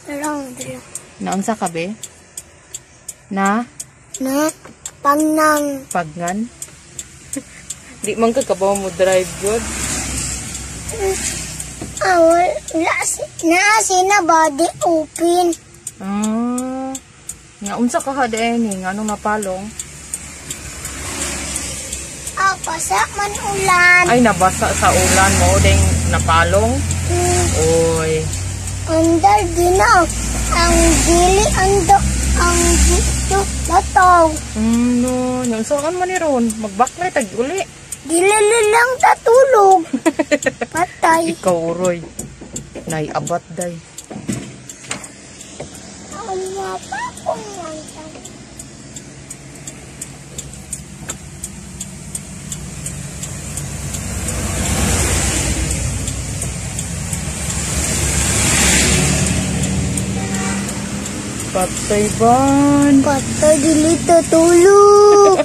Round. Naunsa ka be? Na? Na pangnang. Pagnan? Di man ka kabaw mo drive good. Ah, wala na sina body open. Ah. Nga unsa ka ha ni nga anong napalong? Ah, pasa man ulan. Ay, nabasa sa ulan mo ding napalong. Oy. Andar din na ang dili ando ang dito bataw. No, nya unsaan man ni ron? Magbaklay tag uli. Dili lang tatulog. Patay. Ikaw uroy. Nay abat day. Ang mapa kong manta. Patay ban. Patay dili tatulog.